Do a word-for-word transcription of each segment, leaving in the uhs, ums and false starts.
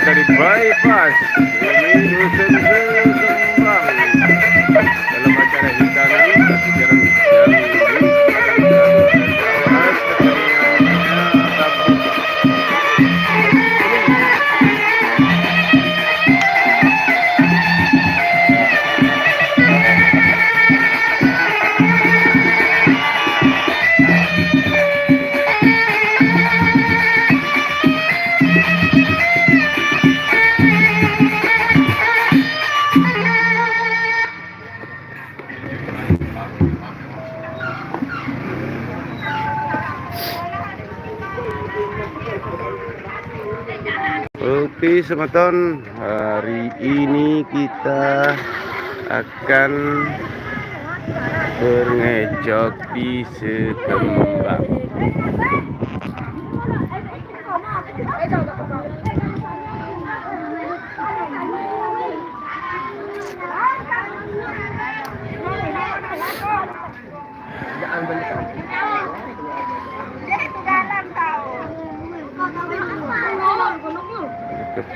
Dari Bypass, ini Dusun Sekembang. Dalam acara hidangan, jarang, jarang, Oke, semeton, hari ini kita akan berngecok di Sekembang.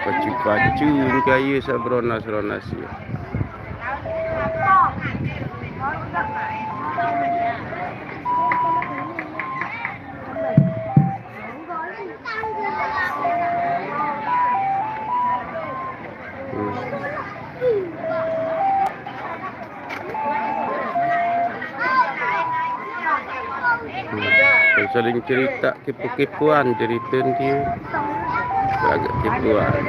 Pacu-pacu ni kaya sabronas-ronas ya. Hmm. Saling cerita, kepo-kepoan cerita dia. Agak kepoan.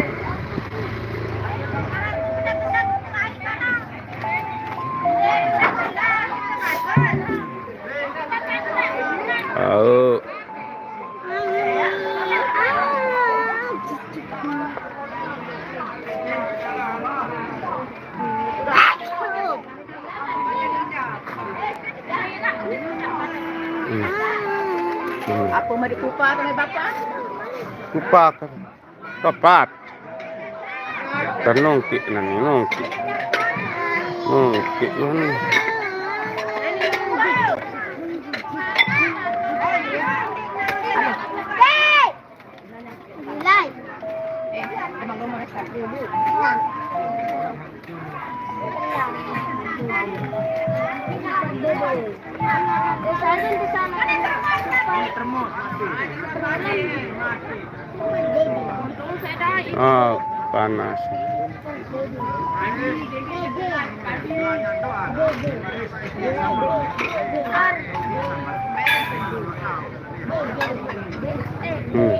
Oh. Hmm. Hmm. Apa mau dikupas sama bapak? Kupas. Papat. Tanongkik nani, nongkik. Nongkik nani. Oh, panas. Hmm.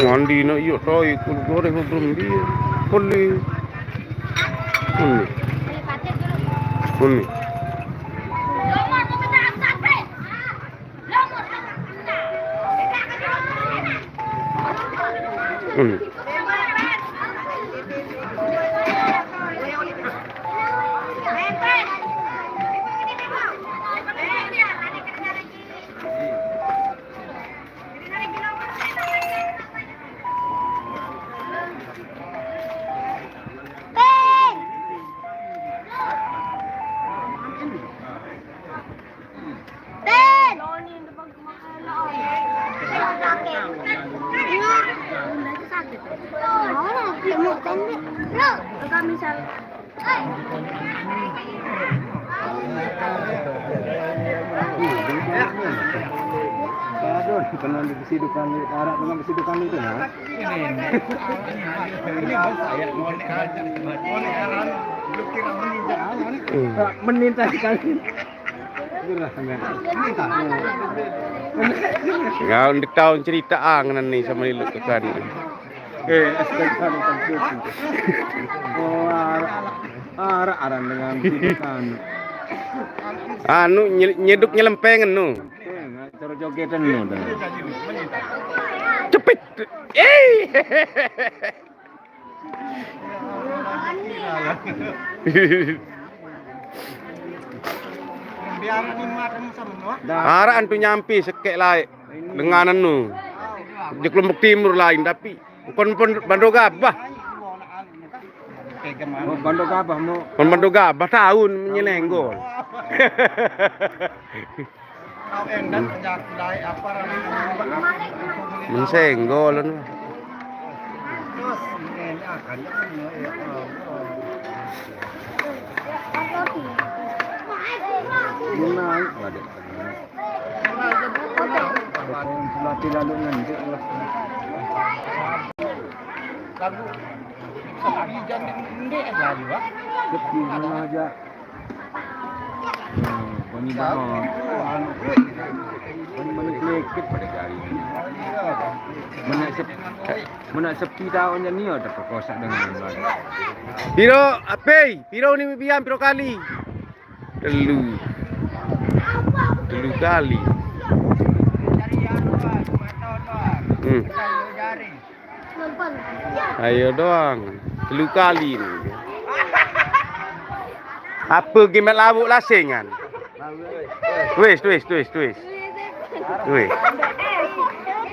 Mandi nak yuk toi, kul goreng belum dia. Kuli. Kuli. Kuli. Hmm. Aduh, pernah di situ kan, arah dengan situ kan itu ya. Ini bos saya, ngonek aja. Ngonek aran, lu kira ngonek. Hmm. Menit tadi kali. Kau ndak tahu cerita angan ni sama ilu ke kan. Eh, astaga, oh, arah, arah, arah dengan kan. Anu, nyel-, nyeduk nyelempeng anu. Eh, cara jogetan anu dah. Cepet. Eh. Arah antu nyampi sekek lae dengan anu. Di Lombok Timur lain, tapi bukan pun Bando Gabah. Oh, Bando Gabah mau. Bukan Bando Gabah, tahun menyenenggol. Mensenggol anu. Menang, waduh. Pelatih lalu ngendek. Lagu. Bisa lagi jangan ngendek lagi, Pak. Sepi mana aja. Bani banget. Bani-bani kelekit pada jari. Mana sep-, mana sepi tahunya ni ada perkosa dengan bani. Piro, ape? Piro ni bian, piro kali? Telu. Telu kali. Hmm. Ayo doang. Telu kali ni. Apa game lawuk lasingan? Twist, twist, twist, twist. Twist.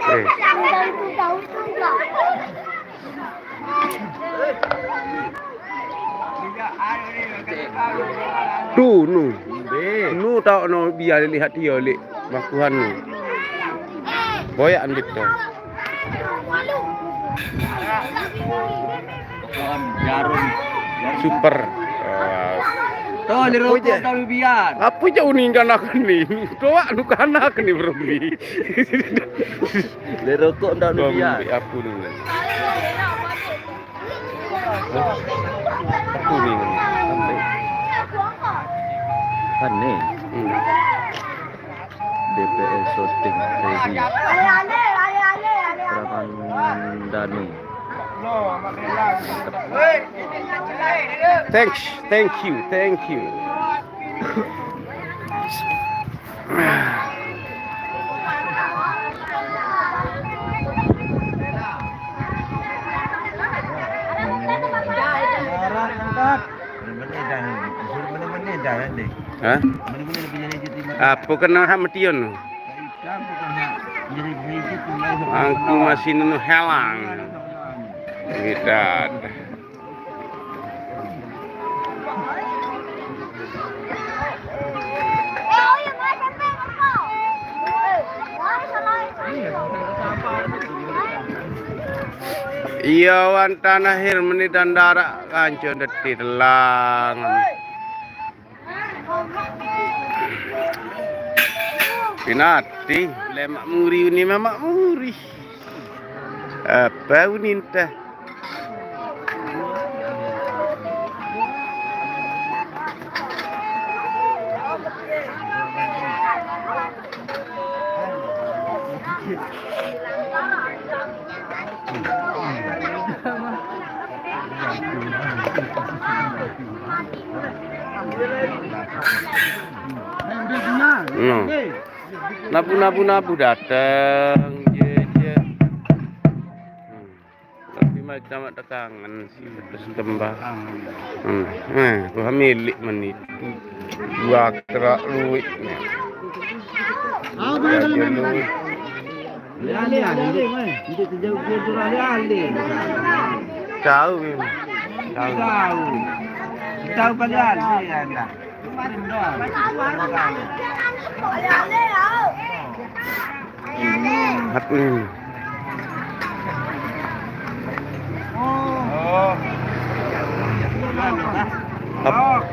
Twist. Tu, nu. Nu tau no biar lihat dia, lek. Makuhan nu. Boyak andit tu. Jarum. Super. Ah. Tuh, di rokok tak biar. Apa je uning kanak ni? Doak nu kanak ni, bro, ni. Di rokok tak biar. Apa ni? Hah? Apa ni? Aneh. Hmm. D P L syuting ready. Pramandani. Thanks, thank you, thank you. Hah? Apa kena hak metiun? Aku masih nunu helang. Tidak. Iya, wan tanah air menitan darak kanca deti telang. Pinati, lemak muri uni mamak muri. Apa uninta? Hmm. Nabu, nabu, nabu datang. Ye, ye. Hmm. Tapi macam tak kangen sih, terus tembak. Hmm. Eh, gua milik menit. Gua kerak luit. Tahu mana kalau main bola? Alih-alih, alih. Nanti terjauh dia tu alih-alih. Tahu, Bim. Tahu. Tahu. Tahu pada alih anda. Kemarin doang. Aku ni. Oh. Ap-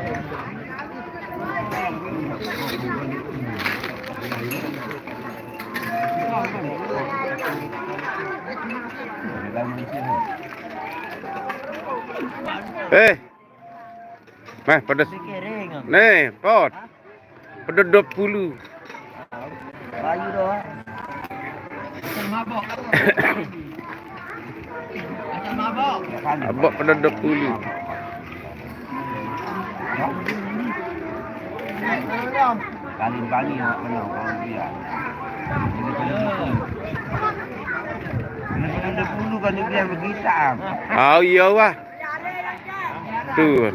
Eh. Meh, pedes. Nih, pot. Pedes dua puluh. Bayu doang. Abang pada dua puluh. Kali-kali nak kena orang dia. Kena dua puluh kan dia biar begitu. Oh, iya, wah. Tuh.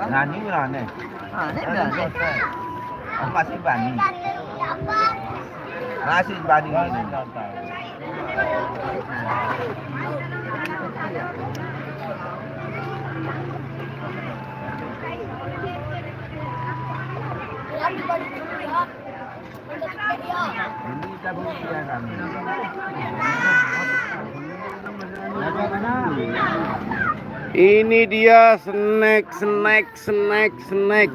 Nani lah ni. Ah, ni dah ni. Apa sih bani? Masih bani ni. Ini dia snack, snack, snack, snack.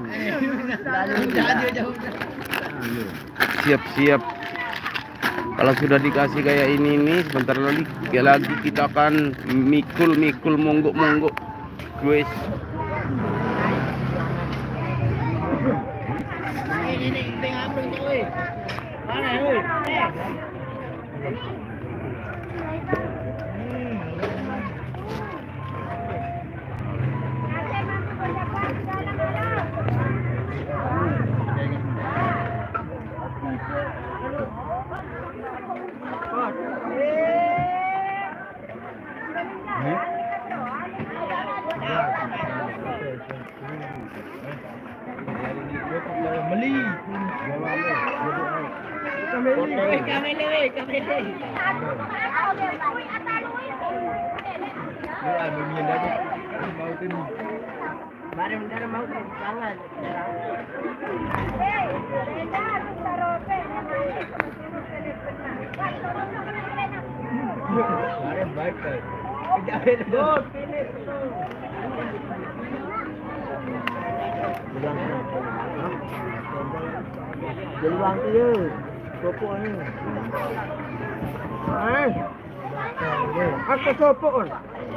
Siap-siap. Kalau sudah dikasih kayak ini nih, sebentar lagi, ya lagi kita akan mikul-mikul, monggok-monggok. Guys. Meli. Kamele. Kamele, kamele. Ni anu ni dah tu. Mau tu ni. Baru dah mau tu. Jangan. Jeluang tu ya. Sopok ni. Hai. Aku sopok kan.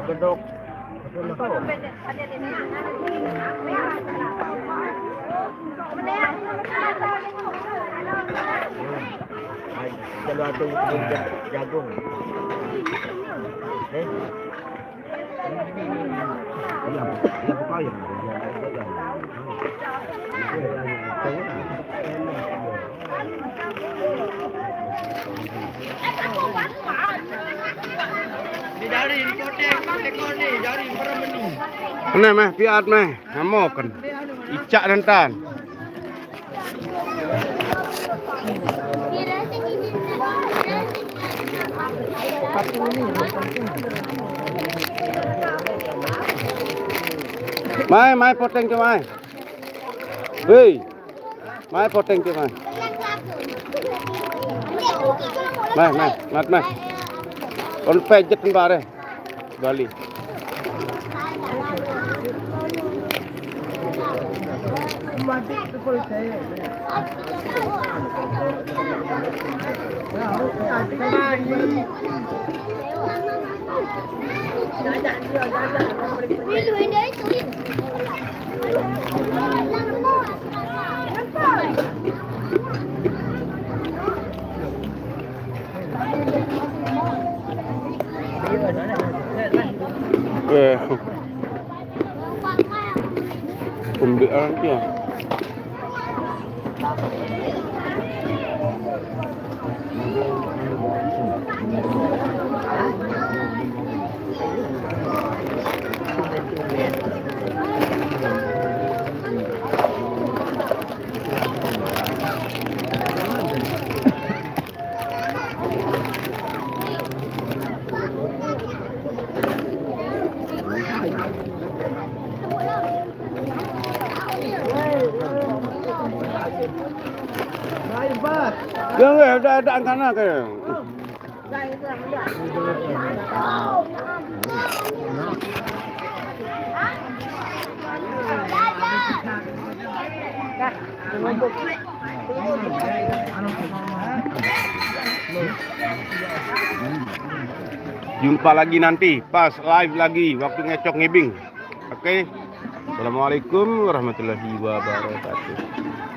Bedok. Kalau ada jagung. Eh? Yang, yang kepala. Ni jari ni kote, kote, kote, jari berapa ni? Kena meh, piat meh. Namo kan. Icak dan tan. Mai, mai poteng ke mai. Hei. Mai poteng ke mai. Mai, mai, mat mai. On pejet bare. Bali. Eh. Pembean dia. Yang ada ada angkana ke. Jumpa lagi nanti pas live lagi waktu ngecok ngibing. Oke. Assalamualaikum warahmatullahi wabarakatuh.